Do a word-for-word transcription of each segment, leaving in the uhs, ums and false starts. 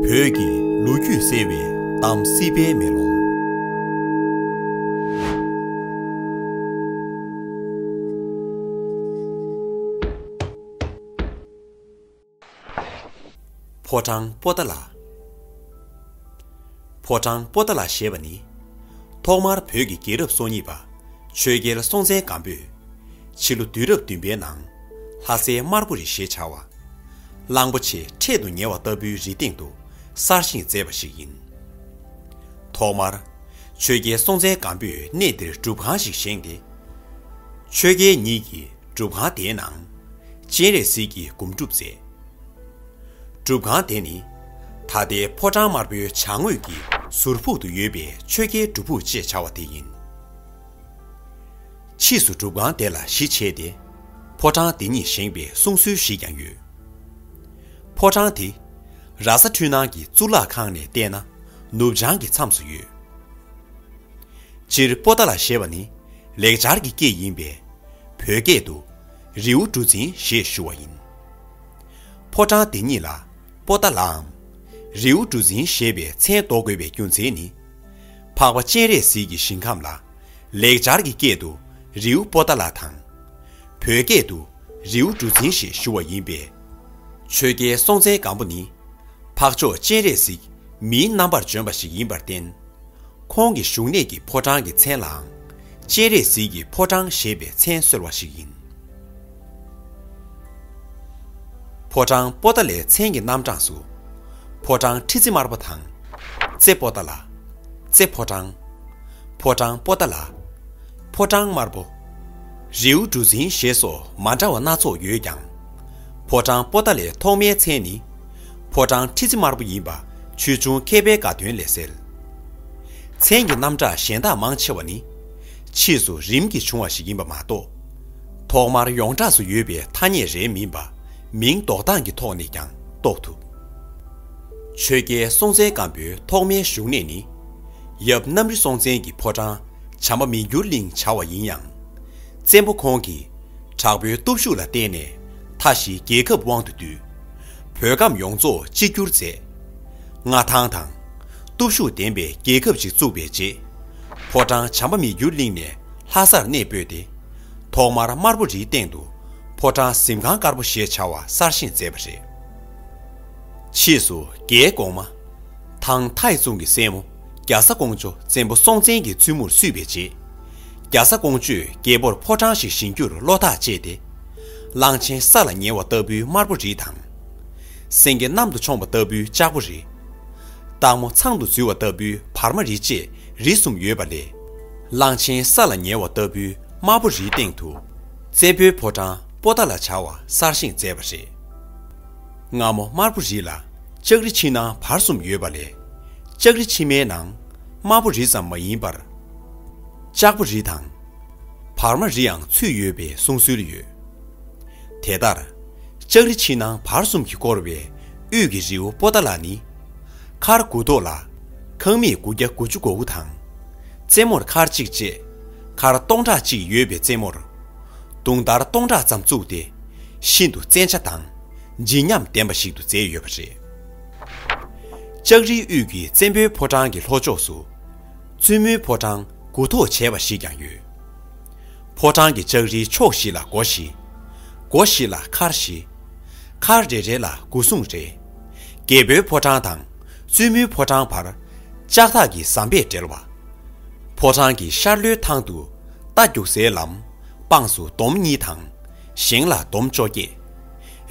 བོད་ཀྱི་ལོ་རྒྱུས་གསལ་བའི་གཏམ་སྲིད་པའི་མེ་ལོང་། ཕོ་བྲང་པོ་ཏཱ་ལ། ཕོ་བྲང་པོ་ཏཱ་ལ་ཞེས་པ་ནི། ཐོག་མར་བོད་ཀྱི་རྒྱལ་རབས་སོ་གཉིས་པ་ཆོས་རྒྱལ་སྲོང་བཙན་སྒམ་པོས། ཕྱི་ལོ་དུས་རབས་བདུན་པའི་ནང་ལྷ་སའི་དམར་པོ་རི་ཞེས་བྱ་བ། གླང་པོ་ཆེ་འཕྲེད་དུ་ཉེ་བ་ལྟ་བུའི་རི་སྟེང་དུ་གསར་བཞེངས་མཛད་པ་ཞིག་ཡིན། ཐོག་མར་ཆོས་རྒྱལ་སྲོང་བཙན་སྒམ་པོས་གནས་འདིར་སྒྲུབ་ཁང་ཞིག་བཞེངས་ཏེ། ཆོས་རྒྱལ་ཉིད་ཀྱིས་སྒྲུབ་ཁང་དེའི་ནང་སྤྱན་རས་གཟིགས་ཀྱི་སྒོམ་སྒྲུབ་མཛད། སྒྲུབ་ཁང་དེ་ནི་ད་ལྟའི་ཕོ་བྲང་དམར་པོའི་བྱང་ངོས་ཀྱི་ཟུར་ཕུག་ཏུ་ཡོད་པའི་ཆོས་རྒྱལ་སྒྲུབ་ཕུག་ཅེས་བྱ་བ་དེ་ཡིན། ཕྱིས་སུ་སྒྲུབ་ཁང་དེ་ལ་གཞི་བྱས་ཏེ། ཕོ་བྲང་དེ་ཉིད་བཞེངས་པའི་གསུང་སྲོལ་ཞིག་ཀྱང་ཡོད། ཕོ་བྲང་དེ་ར་ས་འཕྲུལ་སྣང་གི་གཙུག་ལག་ཁང་ནས་བལྟས་ན་ནུབ་བྱང་གི་མཚམས་སུ་ཡོད། སྤྱིར་པོ་ཏཱ་ལ་ཞེས་པ་ནི་ལེགས་སྦྱར་གྱི་སྐད་ཡིན་པས། བོད་སྐད་དུ་རིའུ་གྲུ་འཛིན་ཞེས་ཞུ་བ་ཡིན། ཕོ་བྲང་འདི་ཉིད་ལ་པོ་ཏཱ་ལའམ་རིའུ་གྲུ་འཛིན་ཞེས་པའི་མཚན་འདོགས་དགོས་པའི་རྒྱུ་མཚན་ནི། འཕགས་པ་སྤྱན་རས་གཟིགས་ཀྱི་ཞིང་ཁམས་ལ་ལེགས་སྦྱར་གྱི་སྐད་དུ་རིའུ་པོ་ཏཱ་ལ་དང་། བོད་སྐད་དུ་རིའུ་གྲུ་འཛིན་ཞེས་ཞུ་བ་ཡིན་པས། ཆོས་རྒྱལ་སྲོང་བཙན་སྒམ་པོ་ནི་འཕགས་མཆོག་སྤྱན་རས་གཟིགས་མིའི་རྣམ་པར་བྱོན་པ་ཞིག་ཡིན་པར་བརྟེན། ཁོང་གི་བཞུགས་གནས་ཀྱི་ཕོ་བྲང་གི་མཚན་ལའང་སྤྱན་རས་གཟིགས་ཀྱི་ཕོ་བྲང་ཞེས་པའི་མཚན་གསོལ་བ་ཞིག་ཡིན། ཕོ་བྲང་པོ་ཏཱ་ལའི་མཚན་གྱི་རྣམ་གྲངས་སུ། ཕོ་བྲང་ཁྲི་རྩེ་དམར་པོ་དང་། རྩེ་པོ་ཏཱ་ལ། རྩེ་ཕོ་བྲང་། ཕོ་བྲང་པོ་ཏཱ་ལ། ཕོ་བྲང་དམར་པོ། རིའུ་གྲུ་འཛིན་ཞེས་སོགས་མ་འདྲ་བ་སྣ་ཚོགས་ཡོད་ཀྱང་། ཕོ་བྲང་པོ་ཏཱ་ལའི་ཐོག་མའི་མཚན་ནི། ཕོ་བྲང་ཁྲི་རྩེ་དམར་པོ་ཡིན་པ་ཆོས་འབྱུང་མཁས་པའི་དགའ་སྟོན་ལས་གསལ། མཚན་གྱི་རྣམ་གྲངས་གཞན་དག་མང་ཆེ་བ་ནི། ཕྱིས་སུ་རིམ་གྱིས་བྱུང་བ་ཞིག་ཡིན་པ་མ་གཏོགས། ཐོག་མར་ཡོངས་གྲགས་སུ་ཡོད་པའི་ཐ་སྙད་རེ་མིན་པ། མིང་འདོགས་སྟངས་ཀྱི་ཐོག་ནས་ཀྱང་རྟོགས་ཐུབ། ཆོས་རྒྱལ་སྲོང་བཙན་སྒམ་པོའི་ཐོག་མའི་བཞུགས་གནས་ནི། ཡབ་གནམ་རི་སྲོང་བཙན་གྱི་ཕོ་བྲང་བྱམས་པ་མི་འགྱུར་གླིང་བྱ་བ་ཡིན་ཡང་། བཙན་པོ་ཁོང་གིས་དྲག་པོའི་སྟོབས་ཤུགས་ལ་བརྟེན་ནས་མཐའ་བཞིའི་རྒྱལ་ཁབ་དབང་དུ་བསྡུས། བོད་ཁམས་ཡོངས་རྫོགས་གཅིག་གྱུར་མཛད། མངའ་ཐང་དང་། སྟོབས་ཤུགས་ལྡན་པའི་རྒྱལ་ཁབ་ཅིག་བཙུགས་པའི་རྗེས། ཕོ་བྲང་བྱམས་པ་མི་འགྱུར་གླིང་ནས་ལྷ་སར་གནས་སྤོས་ཏེ། ཐོག་མར་དམར་པོ་རིའི་སྟེང་དུ་ཕོ་བྲང་གཟིམ་ཁང་དཀར་པོ་ཞེས་བྱ་བ་གསར་བཞེངས་མཛད་པ་རེད། ཕྱིས་སུ་རྒྱའི་གོང་མ། ཐང་ཐའི་ཙུང་གི་སྲས་མོ་རྒྱ་བཟའ་ཀོང་ཇོ་བཙན་པོ་སྲོང་བཙན་གྱི་བཙུན་མོར་བསུས་པའི་རྗེས། རྒྱ་བཟའ་ཀོང་ཇོས་རྒྱལ་པོར་ཕོ་བྲང་ཞིག་བཞེངས་རྒྱུར་བློ་ཐག་བཅད་དེ། གླང་ཆེན་ས་ལ་ཉལ་བ་ལྟ་བུའི་དམར་པོ་རི་དང་། སེང་གེ་གནམ་དུ་མཆོངས་པ་ལྟ་བུའི་ལྕགས་པོ་རི། སྟག་མོ་ཚང་དུ་འཛུལ་བ་ལྟ་བུའི་བར་མ་རི་བཅས་རི་གསུམ་ཡོད་པ་ལས། གླང་ཆེན་ས་ལ་ཉལ་བ་ལྟ་བུའི་དམར་པོ་རིའི་སྟེང་དུ། བཙན་པོའི་ཕོ་བྲང་པོ་ཏཱ་ལ་བྱ་བ་གསར་བཞེངས་མཛད་པ་རེད། སྔ་མོ་དམར་པོ་རི་ལ་ལྕགས་རི་ཕྱི་ནང་བར་གསུམ་ཡོད་པ་ལས། ལྕགས་རི་ཕྱི་མའི་ནང་དམར་པོ་རི་ཙམ་མ་ཡིན་པར། ལྕགས་པོ་རི་དང་། བར་མ་རི་ཡང་ཚུད་ཡོད་པའི་གསུང་སྲོལ་ཡོད། དེ་ལྟར། ལྕགས་རི་ཕྱི་ནང་བར་གསུམ་གྱིས་བསྐོར་བའི་དབུས་ཀྱི་རི་བོ་པོ་ཏཱ་ལ་ནི། མཁར་དགུ་ཐོག་ལ་ཁང་མིག་དགུ་བརྒྱ་དགུ་བཅུ་གོ་དགུ་དང་། རྩེ་མོར་མཁར་གཅིག་བཅས་མཁར་སྟོང་ཕྲག་གཅིག་ཡོད་པའི་རྩེ་མོར། གདུང་དར་སྟོང་ཕྲག་ཙམ་བཙུགས་ཏེ། ཤིན་ཏུ་བཙན་ཆ་དང་། བརྗིད་ཉམས་ལྡན་པ་ཞིག་ཏུ་མཛད་ཡོད་པ་རེད། ལྕགས་རིའི་དབུས་ཀྱི་བཙན་པོའི་ཕོ་བྲང་གི་ལྷོ་ཕྱོགས་སུ། བཙུན་མོའི་ཕོ་བྲང་དགུ་ཐོག་བྱས་པ་ཞིག་ཀྱང་ཡོད། ཕོ་བྲང་གི་ལྕགས་རིའི་ཕྱོགས་བཞི་ལ་སྒོ་བཞི། སྒོ་བཞི་ལ་མཁར་བཞི། མཁར་རེ་རེ་ལ་སྒོ་སྲུང་རེ། རྒྱལ་པོའི་ཕོ་བྲང་དང་བཙུན་མོའི་ཕོ་བྲང་བར་ལྕགས་ཐག་གི་ཟམ་པས་སྦྲེལ་བ། ཕོ་བྲང་གི་ཤར་ལྷོའི་ཐང་དུ་རྟ་རྒྱུག་སའི་ལམ་དཔངས་སུ་འདོམ་གཉིས་དང་ཞེང་ལ་འདོམ་བཅོ་བརྒྱད།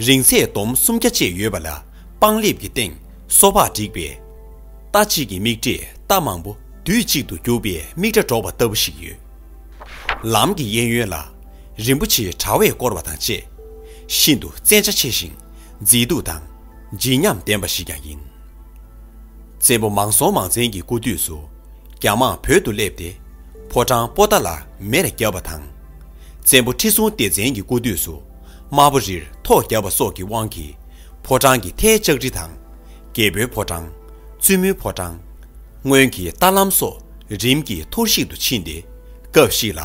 རིང་ཚད་འདོམ་སུམ་བརྒྱ་བཅས་ཡོད་པ་ལ་སྤང་ལེབ་ཀྱི་སྟེང་སོ་ཕག་བསྒྲིགས་པས། རྟ་གཅིག་གི་མིག་འབྲས་རྟ་མང་པོ་དུས་གཅིག་ཏུ་རྒྱུག་པའི་མིག་སྒྲ་སྒྲོག་པ་ལྟ་བུ་ཞིག་ཡོད། ལམ་གྱི་གཡས་གཡོན་ལ་རིན་པོ་ཆེའི་དྲ་བས་བསྐོར་བ་དང་བཅས། ཤིན་ཏུ་བཙན་ཆ་ཆེ་ཞིང་མཛེས་སྡུག་དང་བརྗིད་ཉམས་ལྡན་པ་ཞིག་ཀྱང་ཡིན། བཙན་པོ་མང་སྲོང་མང་བཙན་གྱི་སྐུ་དུས་སུ། རྒྱ་དམག་བོད་དུ་སླེབས་ཏེ། ཕོ་བྲང་པོ་ཏཱ་ལ་མེར་བརྒྱབ་པ་དང་། བཙན་པོ་ཁྲི་སྲོང་ལྡེ་བཙན་གྱི་སྐུ་དུས་སུ། དམར་པོ་རིར་ཐོག་བརྒྱབ་པ་སོགས་ཀྱི་དབང་གིས། ཕོ་བྲང་གི་མཐའི་ལྕགས་རི་དང་། རྒྱལ་པོའི་ཕོ་བྲང་། བཙུན་མོའི་ཕོ་བྲང་། སྔོན་གྱི་རྟ་ལམ་སོགས་རིམ་གྱིས་འཐོར་ཞིག་ཏུ་ཕྱིན་ཏེ། སྐབས་ཤིག་ལ།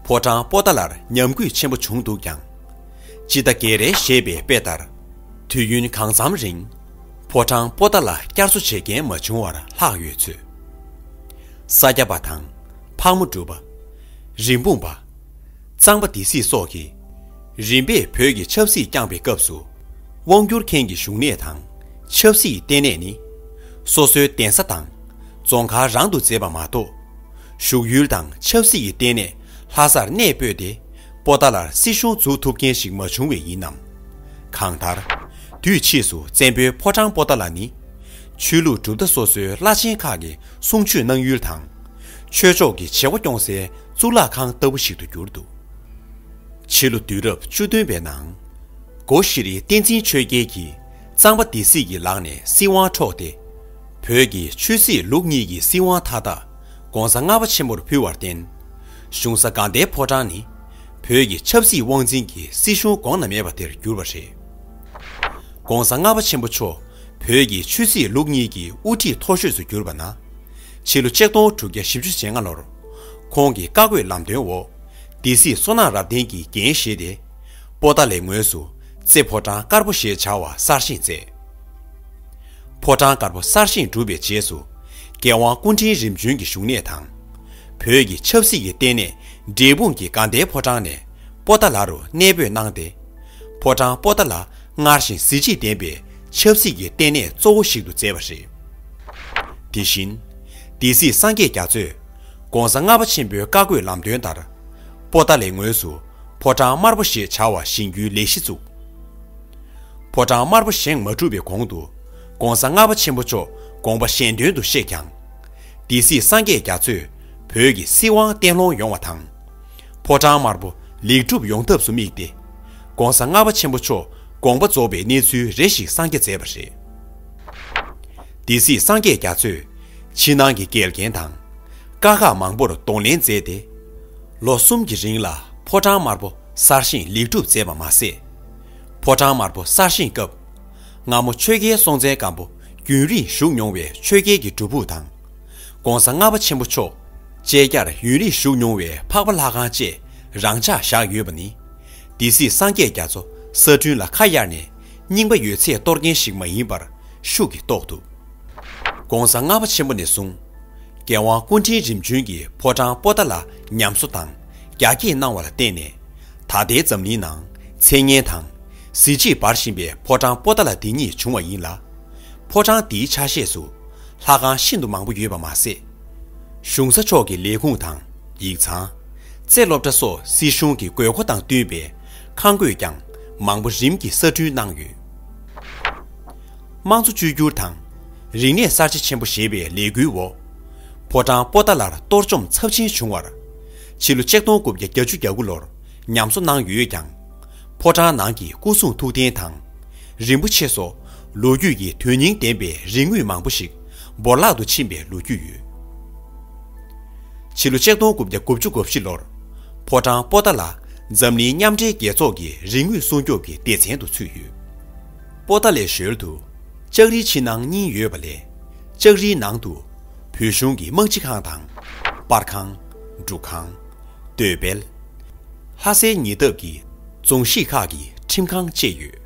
ཕོ་བྲང་པོ་ཏཱ་ལར་ཉམས་རྒུད་ཆེན་པོ་བྱུང་འདུག་ཀྱང་། སྤྱི་ཟླ་རྒྱལ་རལ་ཞེས་པའི་དཔེ་ལྟར། དུས་ཡུན་གང་འཚམ་རིང་། ཕོ་བྲང་པོ་ཏཱ་ལ་བསྐྱར་གསོ་བྱེད་མཁན་མ་བྱུང་བར་ལྷག་ཡོད་ཚོད། ས་སྐྱ་པ་དང་། ཕག་མོ་གྲུ་པ། རིན་སྤུངས་པ། གཙང་པ་སྡེ་སྲིད་སོགས་ཀྱིས། རིམ་པས་བོད་ཀྱི་ཆབ་སྲིད་བསྐྱངས་པའི་སྐབས་སུ། དབང་སྒྱུར་མཁན་གྱི་བཞུགས་གནས་དང་། ཆབ་སྲིད་ལྟེ་གནས་ནི། སོ་སོའི་གདན་ས་དང་། རྫོང་མཁར་རང་དུ་མཛད་པ་མ་གཏོགས། བཞུགས་ཡུལ་དང་ཆབ་སྲིད་ཀྱི་ལྟེ་གནས་ལྷ་སར་གནས་སྤོས་ཏེ། པོ་ཏཱ་ལར་སྲིད་གཞུང་འཛུགས་ཐུབ་མཁན་ཞིག་མ་བྱུང་བས་ཡིན་ནམ། གང་ལྟར། དུས་ཕྱིས་སུ་བཙན་པོའི་ཕོ་བྲང་པོ་ཏཱ་ལ་ནི། ཆོས་ལུགས་གྲུབ་མཐའ་སོ་སོའི་བླ་ཆེན་ཁག་གི་གསུང་ཆོས་གནང་ཡུལ་དང་། ཆོས་ཕྱོགས་ཀྱི་བྱེད་སྒོ་སྐྱོང་སའི་གཙུག་ལག་ཁང་ལྟ་བུ་ཞིག་ཏུ་གྱུར་འདུག་ཕྱི་ལོ་དུས་རབས་བཅུ་བདུན་པའི་ནང་། སྒོ་ཤྲི་བསྟན་འཛིན་ཆོས་རྒྱལ་གྱིས་གཙང་པ་སྡེ་སྲིད་ཀྱི་ལག་ནས་སྲིད་དབང་འཕྲོག་སྟེ། བོད་ཀྱི་ཆོས་སྲིད་ལུགས་གཉིས་ཀྱི་སྲིད་དབང་མཐའ་དག་༧གོང་ས་ལྔ་པ་ཆེན་པོར་ཕུལ་བར་བརྟེན། གཞུང་ས་དགའ་ལྡན་ཕོ་བྲང་ནི་བོད་ཀྱི་ཆབ་སྲིད་དབང་འཛིན་གྱི་སྲིད་གཞུང་གོང་ན་མེད་པ་དེར་གྱུར་པ་རེད། ༧གོང་ས་ལྔ་པ་ཆེན་པོ་མཆོག་བོད་ཀྱི་ཆོས་སྲིད་ལུགས་གཉིས་ཀྱི་དབུ་ཁྲིད་མཐོ་ཤོས་སུ་གྱུར་པ་ན། ཕྱི་ལོ་ཆིག་སྟོང་དྲུག་བརྒྱ་བཞི་བཅུ་ཞེ་ལྔ་ལོར། ཁོང་གི་བཀའ་བཀོད་ལམ་སྟོན་འོག་སྡེ་སྲིད་བསོད་ནམས་རབ་བརྟན་གྱིས་འགན་བཞེས་ཏེ། པོ་ཏཱ་ལའི་ངོས་སུ་རྩེ་ཕོ་བྲང་དཀར་པོ་ཞེས་བྱ་བ་གསར་བཞེངས་མཛད། ཕོ་བྲང་དཀར་པོ་གསར་བཞེངས་གྲུབ་པའི་རྗེས་སུ། རྒྱལ་དབང་སྐུ་ཕྲེང་རིམ་བྱོན་གྱི་བཞུགས་གནས་དང་། བོད་ཀྱི་ཆབ་སྲིད་ཀྱི་ལྟེ་གནས་འབྲས་སྤུངས་ཀྱི་དགའ་ལྡན་ཕོ་བྲང་ནས་པོ་ཏཱ་ལ་རུ་གནས་སྤོས་གནང་སྟེ། ཕོ་བྲང་པོ་ཏཱ་ལ་སྔར་བཞིན་གཟི་བརྗིད་ལྡན་པའི་ཆབ་སྲིད་ཀྱི་ལྟེ་གནས་གཙོ་བོ་ཞིག་ཏུ་མཛད་པ་རེད། དེ་བཞིན། སྡེ་སྲིད་སངས་རྒྱས་རྒྱ་མཚོས་༧གོང་ས་ལྔ་པ་ཆེན་པོའི་བཀའ་བཀོད་ལམ་སྟོན་ལྟར། པོ་ཏཱ་ལའི་ངོས་སུ་ཕོ་བྲང་དམར་པོ་ཞེས་བྱ་བ་བཞེངས་རྒྱུའི་ལས་གཞི་བཙུགས། ཕོ་བྲང་དམར་པོ་བཞེངས་མ་གྲུབ་པའི་གོང་དུ། ༧གོང་ས་ལྔ་པ་ཆེན་པོ་མཆོག་དགོངས་པ་གཞན་དོན་དུ་གཤེགས་ཀྱང་། སྡེ་སྲིད་སངས་རྒྱས་རྒྱ་མཚོས་བོད་ཀྱི་སྲིད་དབང་བརྟན་ལྷིང་ཡོང་བ་དང་། ཕོ་བྲང་དམར་པོ་ལེགས་གྲུབ་ཡོང་ཐབས་སུ་དམིགས་ཏེ། ༧གོང་ས་ལྔ་པ་ཆེན་པོ་མཆོག་དགོངས་པ་རྫོགས་པའི་གནས་ཚུལ་རེ་ཞིག་གསང་རྒྱ་མཛད་པ་རེད། སྡེ་སྲིད་སངས་རྒྱས་རྒྱ་མཚོས་ཕྱི་ནང་གི་འགལ་རྐྱེན་དང་། དཀའ་ཁག་མང་པོར་གདོང་ལེན་མཛད་དེ། ལོ་གསུམ་གྱི་རིང་ལ་ཕོ་བྲང་དམར་པོ་གསར་བཞེངས་ལེགས་གྲུབ་མཛད་པ་མ་ཟད། ཕོ་བྲང་དམར་པོ་གསར་བཞེངས་སྐབས། སྔ་མོ་ཆོས་རྒྱལ་སྲོང་བཙན་སྒམ་པོ་རྒྱུན་རིང་བཞུགས་མྱོང་བའི་ཆོས་རྒྱལ་གྱི་སྒྲུབ་ཕུག་དང་། ༧གོང་ས་ལྔ་པ་ཆེན་པོ་མཆོག་བཅད་རྒྱར་ཡུན་རིང་བཞུགས་མྱོང་བའི་འཕགས་པ་ལྷ་ཁང་བཅས་རང་འཇགས་བཞག་ཡོད་པ་ནི། སྡེ་སྲིད་སངས་རྒྱས་རྒྱ་མཚོ་གསར་སྐྲུན་ལ་ཁ་གཡར་ནས་རྙིང་པ་ཡོད་ཚད་གཏོར་མཁན་ཞིག་མ་ཡིན་པར་ཤུགས་ཀྱིས་རྟོགས་ཐུབ། ༧གོང་ས་ལྔ་པ་ཆེན་པོ་ནས་བཟུང་། རྒྱལ་དབང་སྐུ་ཕྲེང་རིམ་བྱོན་གྱིས་ཕོ་བྲང་པོ་ཏཱ་ལ་ཉམས་གསོ་དང་རྒྱ་སྐྱེད་གནང་བ་ལ་བརྟེན་ནས། ད་ལྟའི་འཛམ་གླིང་ནང་མཚན་སྙན་དང་གཟི་བརྗིད་འབར་བཞིན་པའི་ཕོ་བྲང་པོ་ཏཱ་ལ་འདི་ཉིད་བྱུང་བ་ཡིན་ལ། ཕོ་བྲང་འདིའི་ཆ་ཤས་སུ་ལྷ་ཁང་ཤིན་ཏུ་མང་པོ་ཡོད་པ་མ་ཟད། གཞུང་ས་ཕྱོགས་ཀྱི་ལས་ཁུངས་དང་ཡིག་ཚང་། རྩེ་སློབ་གྲྭ་སོགས་སྲིད་གཞུང་གི་དགོས་མཁོ་དང་བསྟུན་པའི་ཁང་བརྐོས་ཀྱང་མང་པོ་རིམ་གྱིས་གསར་སྐྲུན་གནང་ཡོད། དམངས་གཙོ་བཅོས་བསྒྱུར་དང་། རིག་གནས་གསར་བརྗེ་ཆེན་པོ་ཞེས་པའི་ལས་འགུལ་འོག་ཕོ་བྲང་པོ་ཏཱ་ལར་གཏོར་བཅོམ་ཚབས་ཆེན་བྱུང་བར། ཕྱི་ལོ་ཆིག་སྟོང་དགུ་བརྒྱ་བརྒྱད་ཅུ་གྱ་དགུ་ལོར་ཉམས་གསོ་གནང་ཡོད་ཀྱང་། ཕོ་བྲང་ནང་གི་སྐུ་གསུང་ཐུགས་རྟེན་དང་། རིན་པོ་ཆེ་སོགས་ལོ་རྒྱུས་ཀྱི་དོན་སྙིང་ལྡན་པའི་རིག་དངོས་མང་པོ་ཞིག་བོར་བརླག་ཏུ་ཕྱིན་པའི་ལོ་རྒྱུས་ཡོད། ཕྱི་ལོ་ཆིག་སྟོང་དགུ་བརྒྱ་དགུ་བཅུ་གོ་བཞི་ལོར། ཕོ་བྲང་པོ་ཏཱ་ལ་འཛམ་གླིང་མཉམ་འབྲེལ་རྒྱལ་ཚོགས་ཀྱི་རིག་དངོས་སྲུང་སྐྱོབ་ཀྱི་སྡེ་ཚན་དུ་ཚུད་ཡོད། པོ་ཏཱ་ལའི་ཞོལ་དུ། ལྕགས་རིའི་ཕྱི་ནང་གཉིས་ཡོད་པ་ལས། ལྕགས་རིའི་ནང་དུ། བོད་གཞུང་གི་དམག་སྤྱི་ཁང་དང་། པར་ཁང་། འབྲུག་ཁང་། སྟོད་སྦལ། ལྷ་སའི་ཉེ་འདབས་ཀྱི་རྫོང་གཞིས་ཁག་གི་ཁྲིམས་ཁང་བཅས་ཡོད།